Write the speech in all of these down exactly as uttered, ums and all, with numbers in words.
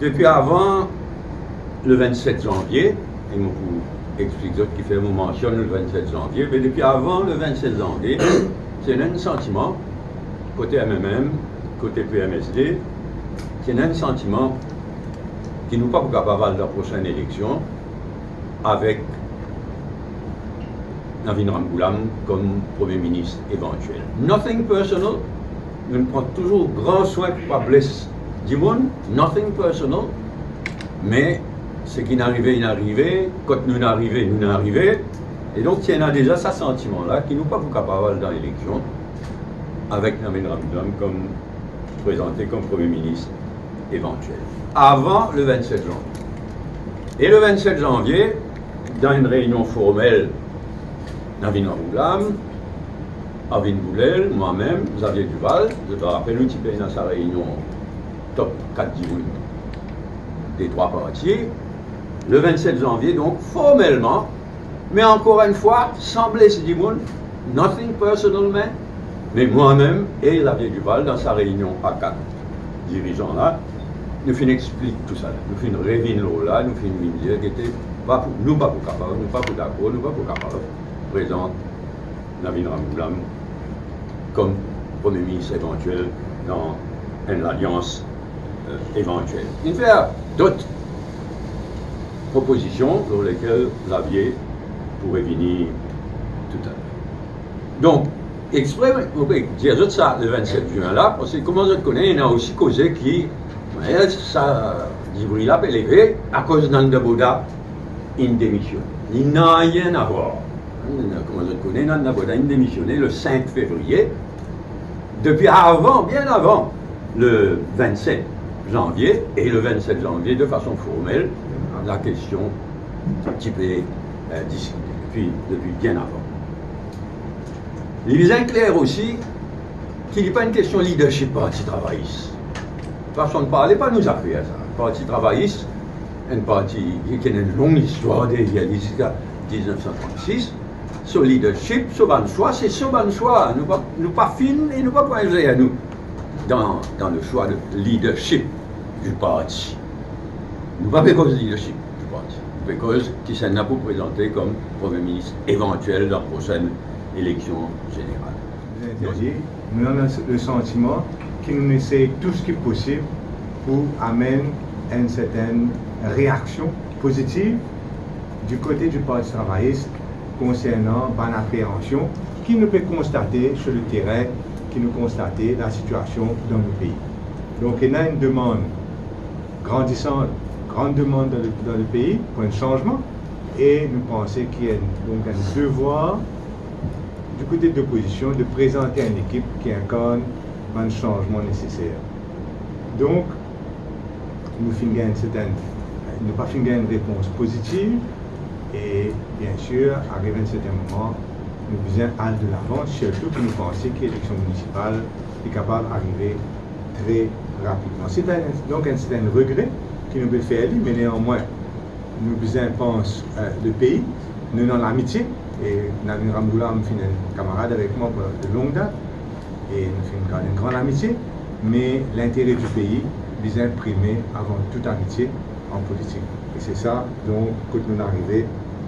Depi avan le vennset zanvie, e mo pou explik zot kifer mo mansionn le vennset zanvie, me depi avan le vennset zanvie, ti ena enn santiman kote M M M, kote P M S D, ti ena enn santiman ki nou pa pou kapav al dan prosenn eleksion avek Navin Ramgoolam kom Premie Minis evantiel. Nothing personal, nou pran touzour gran swin pou pa bles dimoun, nothing personal, me seki inn arive, inn arive, kot nou inn arive, nou inn arive, e donk ti ena deza sa santiman la ki nou pa pou kapav al dan eleksion avek Navin Ramgoolam kom, prezante kom Premie Minis evantiel, avan le vennset zanvie. E le vennset zanvie, dan enn reynion formel, Navin Ramgoolam, Arvind Goolal, mwa mem, Xavier Duval, zot rapel nou ti pe ena sa reynion top kat dimoun de trwa parti. Le vennset zanvie, donk, formelman, me ankor enn fwa, san bles dimoun, nothing personal, me, me mwa mem e Xavier Duval, dan sa reynion a kat dirizan la, nou finn explik tousala, nou finn revinn lor la, nou finn vinn dir, gete, pa pou, nou pa pou kapav, nou pa pou dakor, nou pa pou kapav prezant Navin Ramgoolam kom Premie Minis evantiel dan enn lalians, eh, evantiel. Inn fer dot propozision lor lekel Xavier pou revini toutalor. Donk, expre, mo pe dir zot sa le vennset zin la, parski kouma zot kone, ena osi koze ki, eh, sa dibri la pe leve akoz Nanda Bodha inn demision. Li nanye a vwar. Kouma zot kone, Nanda Bodha inn demisione le sink fevriye. Depi avan, bien avan le vennset zanvie, e le vennset zanvie, de fason formel, lakestion ti pe, eh, diskite depi, depi bien avan. Li bizin kler osi ki li pa enn kestion leadership Parti Travayis. Fason parle pa nou zafer sa. Parti Travayis, enn parti ki ena enn long listwar deryer li ziska diznef san trannsis. So leadership, so bann swa, se so bann swa. Nou pa, nou pa finn e nou pa pou inzer nou dan, dan le swa de leadership di parti. Nou pa pe koz leadership di parti. Nou pe koz kisannla pou prezante kom Premie Minis evantiel dan prosenn eleksion zeneral. Zot inn dir, nou ena le santiman ki nou esey tou seki posib pou amenn enn sertenn reaksion pozitiv di kote di Parti Travayis konsernan bann apreansion ki nou pe konstate sir le terin, ki nou konstate lasitiasion dan nou pei. Donk, ena enn demann grandisan, gran demann dan le, dan le pei pou enn sanzman, e nou panse ki enn, donk, enn devwar di kote de lopozision de prezante enn ekip ki inkarn bann sanzman neseser. Donk, nou finn gagn sertenn, nou pa finn gagn enn repons pozitiv, e biensir, arive enn sertenn moman, nou bizin al de lavan, sirtou ki nou panse ki eleksion minisipal li kapav arive tre rapidman. Se enn, donk, enn sertenn regre ki nou pe fer li, me neanmwin, nou bizin pans, eh, le pei, nou ena lamitie, e Navin Ramgoolam finn enn kamarad avek mwa pou de long dat, e nou finn gard enn gran lamitie, me lintere di pei bizin prime avan tou amitie an politik. E se sa, donk, kot nou arive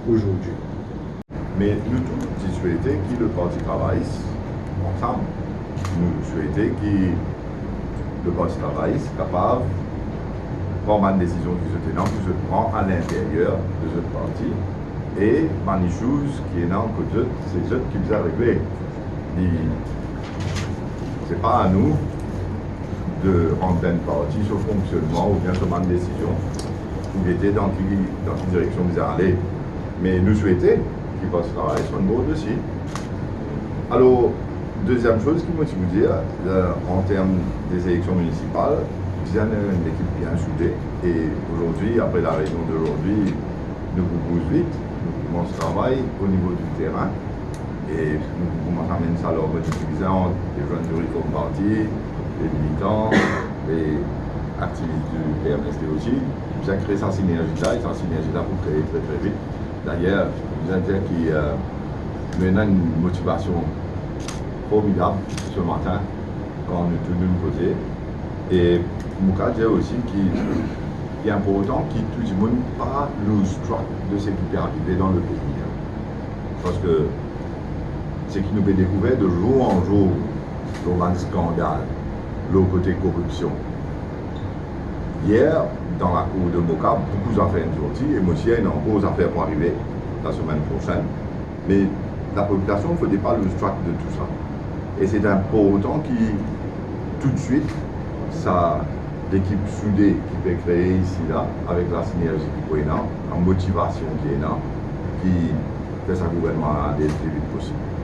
ozordi. Me nou tou, ti swete ki le Parti Travayis, ansam, nou swete ki le Parti Travayis kapav pran bann desizion ki zot ena pou zot pran a linteryer de zot parti, e bann issues ki ena kot zot, se zot ki bizin regle. Li, se pa a nou de rant dan enn parti so fonksionnman oubien so bann desizion pou gete dan ki, dan ki direksion bizin ale. Me nou swete ki Parti Travayis rann bord osi. Alor, deziem soz ki mo ti pou dir, eh, an term de eleksion minisipal, bizin enn lekip bien soude. E ozordi, apre lareynion dozordi, nou pou bouz vit, nou pou koumans travay o nivo di terin. E nou pou koumans amenn sa larmoni ki bizin ant le zwenn di Reform Party, le militan, le aktivis di P M S D osi. Bizin kree sa sinerzi la, e sa sinerzi la pou kree tre, tre vit. Dayer, bizin dir ki, eh, nou ena enn motivasion formidab se matin, kan nou tou nou koze. E mo kav dir osi ki Li inportan ki tou dimoun pa lose track de seki pe arive dan le pei, hein. Parski seki nou pe dekouver de zour an zour, lor bann skandal, lor kote koripsion. Yer, dan lakour de Moka, boukou zafer inn sorti, e mo sir ena ankor zafer pou arive lasemenn prosenn. Me lapopilasion, fode pa lose track de tou sa. E se inportan ki toutswit, sa lekip soude ki pe kree isi la, avek lasinerzi ki pou ena, lamotivasion ki ena, ki fer sa gouvernman ale pli vit posib.